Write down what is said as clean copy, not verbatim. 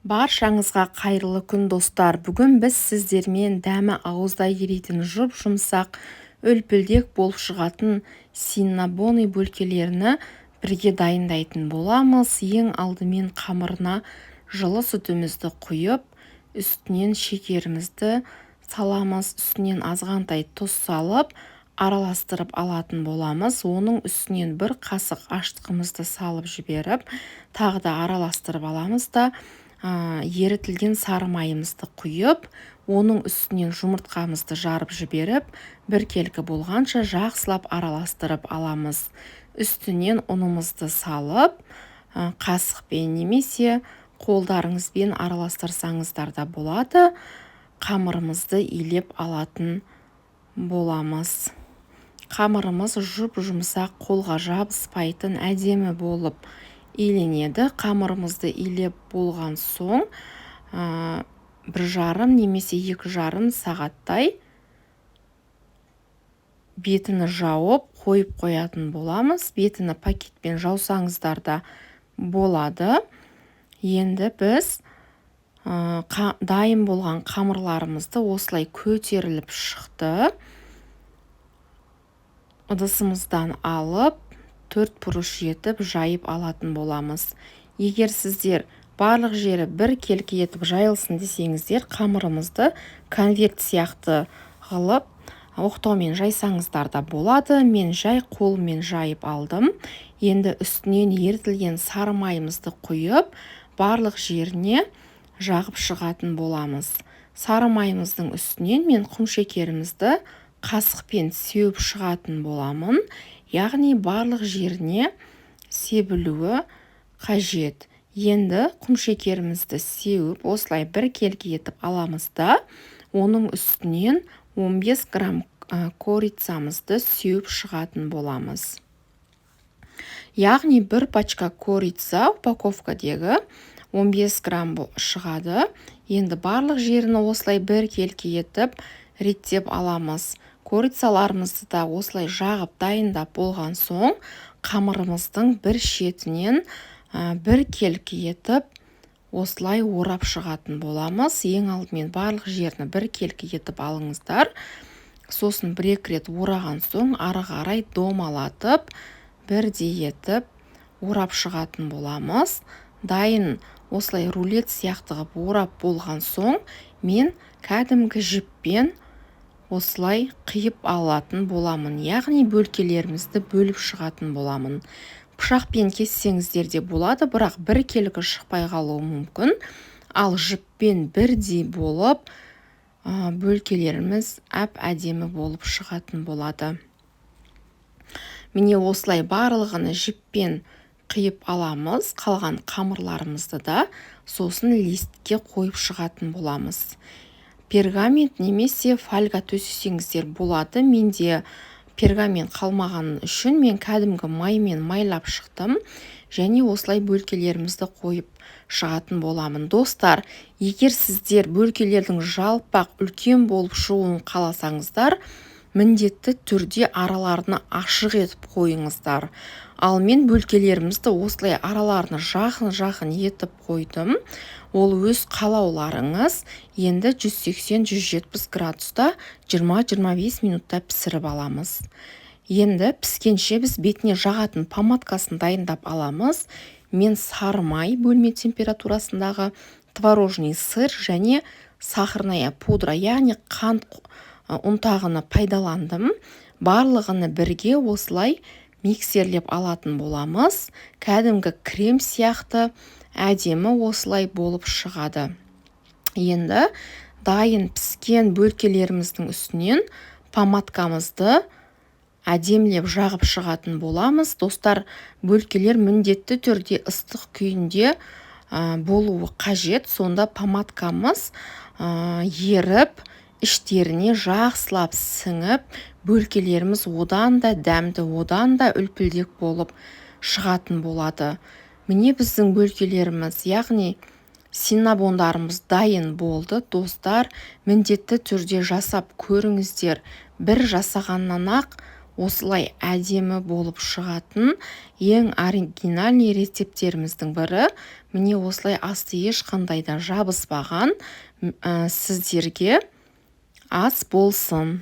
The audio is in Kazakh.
Баршаңызға қайырлы күн, достар! Бүгін біз сіздермен дәмі ауызда еритін, жұп-жұмсақ, үлпілдек болып шығатын синнабоны бөлкелерін бірге дайындайтын боламыз. Ең алдымен қамырына жылы сүтімізді құйып, үстінен шекерімізді саламыз, үстінен азғантай тұз салып, араластырып алатын боламыз. Оның үстінен бір қасық ашытқымызды салып жіберіп, тағы да араластырып аламыз да, ерітілген сары майымызды құйып, оның үстінен жұмыртқамызды жарып жіберіп, біркелкі болғанша жақсылап араластырып аламыз. Үстінен ұнымызды салып, қасықпен немесе қолдарыңызбен араластырсаңыздар да болады. Қамырымызды илеп алатын боламыз. Қамырымыз жұп-жұмсақ, қолға жабыспайтын, әдемі болып иленеді. Қамырымызды илеп болған соң, 1,5 немесе 2,5 сағаттай бетіні жауып қойып қоятын боламыз. Бетіні пакетпен жаусаңыздар да болады. Енді біз дайын болған қамырларымызды осылай көтеріліп шықты. Ыдысымыздан алып, төрт бұрыш етіп жайып алатын боламыз. Егер сіздер барлық жері бір келкі етіп жайылсын десеңіздер, қамырымызды конверт сияқты қылып оқтаумен жайсаңыздар да болады. Мен жай қолыммен жайып алдым. Енді үстінен ерітілген сары майымызды құйып, барлық жеріне жағып шығатын боламыз. Сары майымыздың үстінен мен құмшекерімізді қасықпен сеуіп шығатын боламын, яғни барлық жеріне себілуі қажет. Енді құмшекерімізді сеуіп, осылай бір келкі етіп аламыз да, оның үстінен 15 грамм корицамызды сеуіп шығатын боламыз. Яғни бір пачка корица упаковкадегі 15 грамм шығады. Енді барлық жерін осылай бір келкі етіп реттеп аламыз. Корицаларымызды да осылай жағып дайындап болған соң, қамырымыздың бір шетінен бір келкі етіп осылай орап шығатын боламыз. Ең алдымен барлық жерін бір келкі етіп алыңыздар. Сосын бір-екі рет ораған соң, ары қарай домалатып, бірдей етіп орап шығатын боламыз. Дайын осылай рулет сияқты қылып орап болған соң, мен кәдімгі жіппен осылай қиып алатын боламын, яғни бөлкелерімізді бөліп шығатын боламын. Пышақпен кессеңіздер де болады, бірақ бір келкі шықпай қалуы мүмкін. Ал жіппен бірдей болып, бөлкелеріміз әп әдемі болып шығатын болады. Міне, осылай барлығын жіппен қиып аламыз. Қалған қамырларымызды да сосын листке қойып шығатын боламыз. Пергамент немесе фольга төсесеңіздер болады. Менде пергамент қалмаған үшін мен кәдімгі маймен майлап шықтым және осылай бөлкелерімізді қойып шығатын боламын. Достар, егер сіздер бөлкелердің жалпақ, үлкен болып шығуын қаласаңыздар, міндетті түрде араларына ашық етіп қойыңыздар. Ал мен бөлкелерімізді осылай араларына жақын-жақын етіп қойдым. Ол өз қалауларыңыз. Енді 180-170 градуста 20-25 минутта пісіріп аламыз. Енді піскенше біз бетіне жағатын помадкасын дайындап аламыз. Мен сары май бөлме температурасындағы, творожный сыр және сахарная пудра, яғни қант ұнтағыны пайдаландым. Барлығыны бірге осылай миксерлеп алатын боламыз. Кәдімгі крем сияқты әдемі осылай болып шығады. Енді дайын піскен бөлкелеріміздің үстінен помадкамызды әдемілеп жағып шығатын боламыз. Достар, бөлкелер міндетті түрде ыстық күйінде болуы қажет. Сонда помадкамыз еріп, іштеріне жақсылап сіңіп, бөлкелеріміз одан да дәмді, одан да үлпілдек болып шығатын болады. Міне, біздің бөлкелеріміз, яғни синнабондарымыз дайын болды. Достар, міндетті түрде жасап көріңіздер. Бір жасағаннан ақ Осылай әдемі болып шығатын ең оригинальный рецепттеріміздің бірі. Міне, осылай асты ешқандай да жабыспаған. Сіздерге ас болсын!